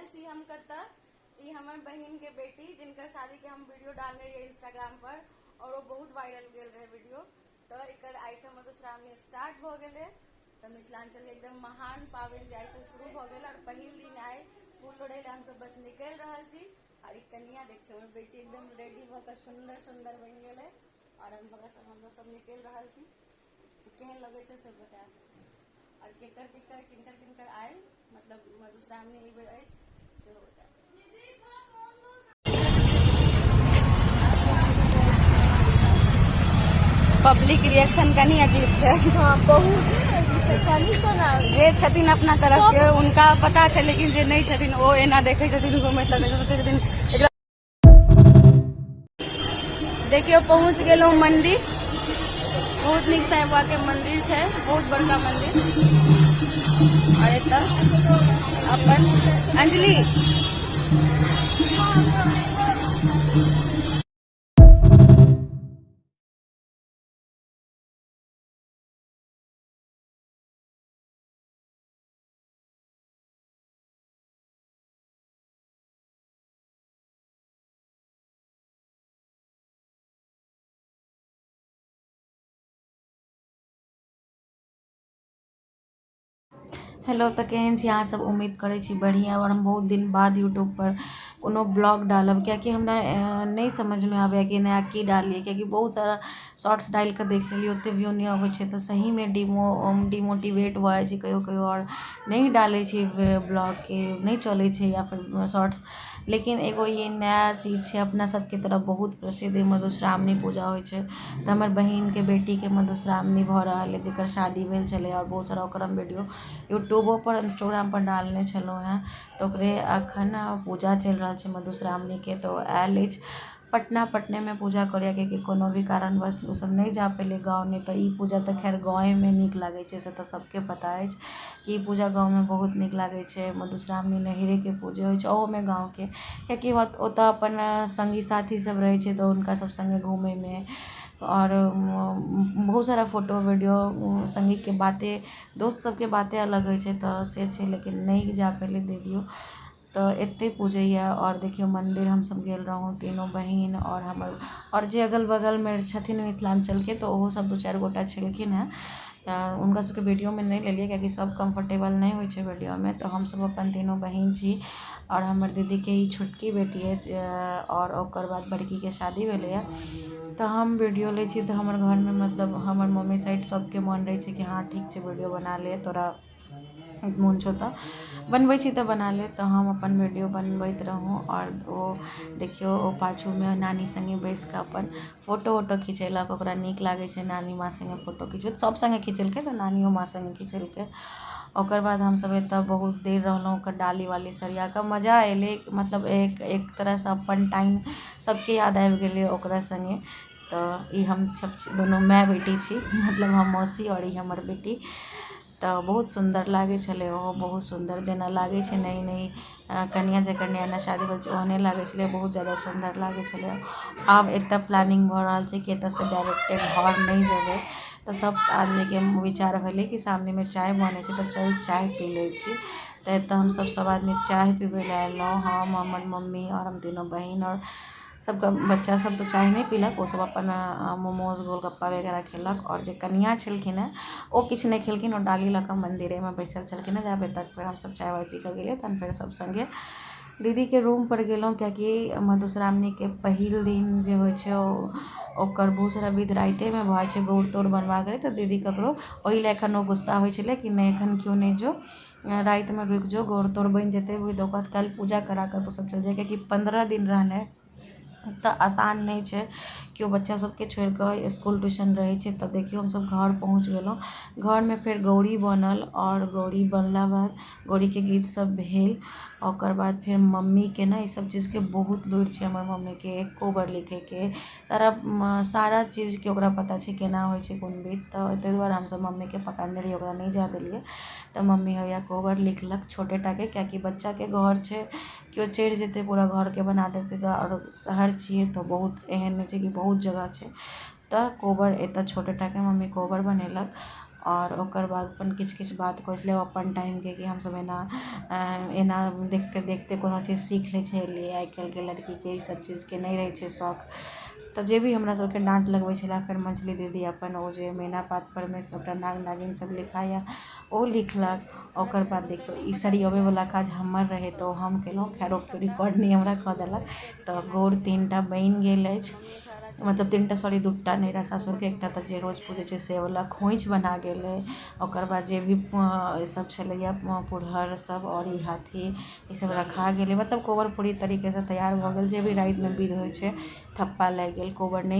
छी हम कतऽ। ई हमर बहिन के बेटी जिनकर शादी के हम वीडियो डालने रहियै इंस्टाग्राम पर और ओ बहुत वायरल गेल रहे वीडियो। तऽ एकर आइसँ मधुश्रावणी स्टार्ट भऽ गेलै। तऽ मिथिलांचल के एकदम महान पाबनि जे आइसँ शुरू भऽ गेल और पहिल दिन आइ फूल लोढ़ै लए हमसब बस निकलि रहल छी। और ई कनिया देखियौ हमर बेटी एकदम रेडी भऽ कऽ सुन्दर सुन्दर बनि गेलै और हम बस हमलोग सब निकलि रहल छी। केहन लगै छै से बतायब और केकर केकर किनकर किनकर आयल मतलब मधुश्रावणी एहि बेर अछि सेहो बतायब। पब्लिक रिएक्शन कनी अजीब छै। हाँ, बहुत जे छथिन अपना तरफ के उनका पता छै, लेकिन जे नहि छथिन ओ एना देखै छथिन घुमैत, लगै छै सोचै छथिन एकरा। देखियौ पहुँच गेलहुँ मंदिर। बहुत नीक साईं बाबा के मंदिर छै, बहुत बड़का मंदिर। और एतऽ अपन अंजलि हेलो, तऽ केहन छी अहाँ सब? उम्मीद करै छी बढ़िआँ। आओर हम बहुत दिन बाद यूट्यूबपर कोनो ब्लॉग डालब, किएकि हमरा नहि समझमे आबैए कि नया की डालियै, किएकि बहुत सारा शॉर्ट्स डालि कऽ देख लेलियै, ओते व्यू नहि अबै छै। तऽ सहीमे डिमोटिवेट भऽ जाइ छी कहियो कहियो आओर नहि डालै छी ब्लॉगके, नहि चलै छै या फिर शॉर्ट्स। लेकिन एगो ई नया चीज छै, अपना सबके तरफ बहुत प्रसिद्ध मधुश्रावणी पूजा होइ छै। तऽ हमर बहिनके बेटीके मधुश्रावणी भऽ रहल अइ, जकर शादी भेल छलै, आओर बहुत सारा ओकर हम वीडियो यूट्यूबोपर इंस्टोग्रामपर डालने छलहुँ हेँ। तऽ ओकरे एखन पूजा चलि रहल छै मधुश्रावणीके। तऽ ओ आयल अछि पटना, पटनेमे पूजा करैए, कियाकि कोनो भी कारणवश ओसभ नहि जा पेलै गाँव। नहि तऽ ई पूजा तऽ खैर गाँवेमे नीक लागै छै, से तऽ सबके पता अछि कि ई पूजा गाँवमे बहुत नीक लागै छै। मधुश्रावणी नैहरेके पूजा होइ छै, ओहोमे गाँवके, कियाकि ओतऽ अपन सङ्गी साथी सब रहै छै, तऽ हुनका सब सङ्गे घूमैमे आओर बहुत सारा फोटो वीडियो, सङ्गीके बाते, दोस्त सबके बाते अलग होइ छै, तऽ से छै। लेकिन नहि जा पेलै दीदियो, तऽ एतै पूजैए। आओर देखियौ मन्दिर हमसब गेल रहौं तीनू बहिन आओर हमर आओर जे अगल बगलमे छथिन मिथिलाञ्चलके, तऽ ओहो सब दू चारि गोटा छलखिन हेँ। तऽ हुनका सबके वीडियोमे नहि लेलियै, कियाकि सब कम्फर्टेबल नहि होइ छै वीडियोमे। तऽ हमसब अपन तीनू बहिन छी आओर हमर दीदीके ई छोटकी बेटी अछि आओर ओकर बाद बड़कीके शादी भेलैए। तऽ हम वीडियो लै छी तऽ हमर घरमे, मतलब हमर मम्मी साइड सबके मन रहै छै कि हँ ठीक छै, वीडियो बना ले, तोरा मोन छौ तऽ बनबै छी तऽ बना ले। तऽ हम अपन वीडियो बनबैत रहौँ आओर ओ देखियौ ओ पाछूमे नानी सङ्गे बैसि कऽ अपन फोटो वोटो खिचेलक। ओकरा नीक लागै छै नानी माँ सङ्गे फोटो खिचबैत, सभ सङ्गे खिचेलकै तऽ नानियो माँ सङ्गे खिचेलकै। ओकर बाद हमसभ एतऽ बहुत देर रहलहुँ, ओकर डाली वाली सरिया कऽ मजा अयलै। मतलब एक एक तरहसँ अपन टाइम सभके याद आबि गेलै ओकरा सङ्गे। तऽ ई हमसभ दुनू माय बेटी छी, मतलब हम मौसी आओर ई हमर बेटी। तऽ बहुत सुन्दर लागै छलै ओहो, बहुत सुन्दर जेना लागै छै नई नई कनिआ, जकर नया नया शादी भेल छै, ओहने लागै छलै, बहुत जादा सुन्दर लागै छलै। आब एतऽ प्लानिंग भऽ रहल छै कि एतऽसँ डायरेक्टे घर नहि जेबै। तऽ सब आदमीके विचार भेलै कि सामनेमे चाय बनै छै तऽ चल चाय पी लै छी। तऽ एतऽ हमसब सब आदमी चाय पीबै लए एलहुँ, हम, हमर मम्मी आओर हम तीनू बहिन। आओर सबके बच्चा सब तऽ चाय नहि पीलक, ओ सब अपन मोमोज गोलगप्पा वगैरह खेलक। आओर जे कनिया छलखिन हेँ ओ किछु नहि खेलखिन, ओ डाली लऽ कऽ मन्दिरेमे बैसल छलखिन हेँ जाबे तक। फेर हमसब चाय वाय पी कऽ गेलियै, तहन फेर सब सङ्गे दीदीके रूमपर गेलहुँ, कियाकि मधुश्रावणीके पहिल दिन जे होइ छै ओ ओकर बहुत सारा विध रातिएमे भऽ जाइ छै, गौर तौर बनबाके रहै। तऽ दीदी ककरो ओहि लए एखन ओ गुस्सा होइ छलै कि नहि, एखन केओ नहि जो, रातिमे रुकि जो, गौर तौर बनि जेतै विध, ओकर बाद काल्हि पूजा करा कऽ तू सब चलि जइहे। कियाकि 15 दिन रहनाइ तऽ आसान नहि छै, केओ बच्चा सबके छोड़ि कऽ इसकुल ट्यूशन रहै छै। तऽ देखियौ हमसब घर पहुँच गेलहुँ। घरमे फेर गौरी बनल आओर गौरी बनला बाद गौरीके गीत सब भेल। ओकर बाद फेर मम्मीके ने ई सब चीजके बहुत लुरि छै, हमर मम्मीके कोबर लिखैके सारा सारा चीजके ओकरा पता छै, केना होइ छै कोन विध। तऽ ताहि दुआरे हमसब मम्मीके पकड़ने रहियै, ओकरा नहि जाय देलियै। तऽ मम्मी हैया कोबर लिखलक छोटे टाके, कियाकि बच्चाके घर छै, केओ चढ़ि जेतै पूरा घरके बना देतै। तऽ आओर शहर छियै तऽ बहुत एहन नहि छै कि बहुत जगह छै। तऽ कोबर एतऽ छोटे टाके मम्मी कोबर बनेलक। आओर ओकर बाद अपन किछु किछु बात करै छलै अपन टाइमके, कि हमसब एना एना देखते देखते कोनो चीज सीख लै छलियै। आइ काल्हिके लड़कीके ई सब चीजके नहि रहै छै शौक। तऽ जे भी हमरा सबके डाँट लगबै छलै। फेर मझली दीदी अपन ओ जे मैना पात परमे सबटा नाग नागिन सब लिखाइए, ओ लिखलक। ओकर बाद देखियौ, ई सरियबैवला काज हमर रहै, तऽ ओ हम केलहुँ। खैर, ओ केओ रिकॉर्ड नहि हमरा कऽ देलक। तऽ गौर 3टा बनि गेल अछि, मतलब 3टा, सॉरी, 2टा, नैहरा सासुरके एकटा। तऽ जे रोज पूजै छै से वला खोँइछ बना गेलै। ओकर बाद जे भी सब छलैया, पुरहर सब आओर ई हाथी, ई सब रखा गेलै। मतलब कोबर पूरी तरीकेसँ तैयार भऽ गेल। जे भी रातिमे विध होइ छै, थप्पा लागि गेल, कोबर नहि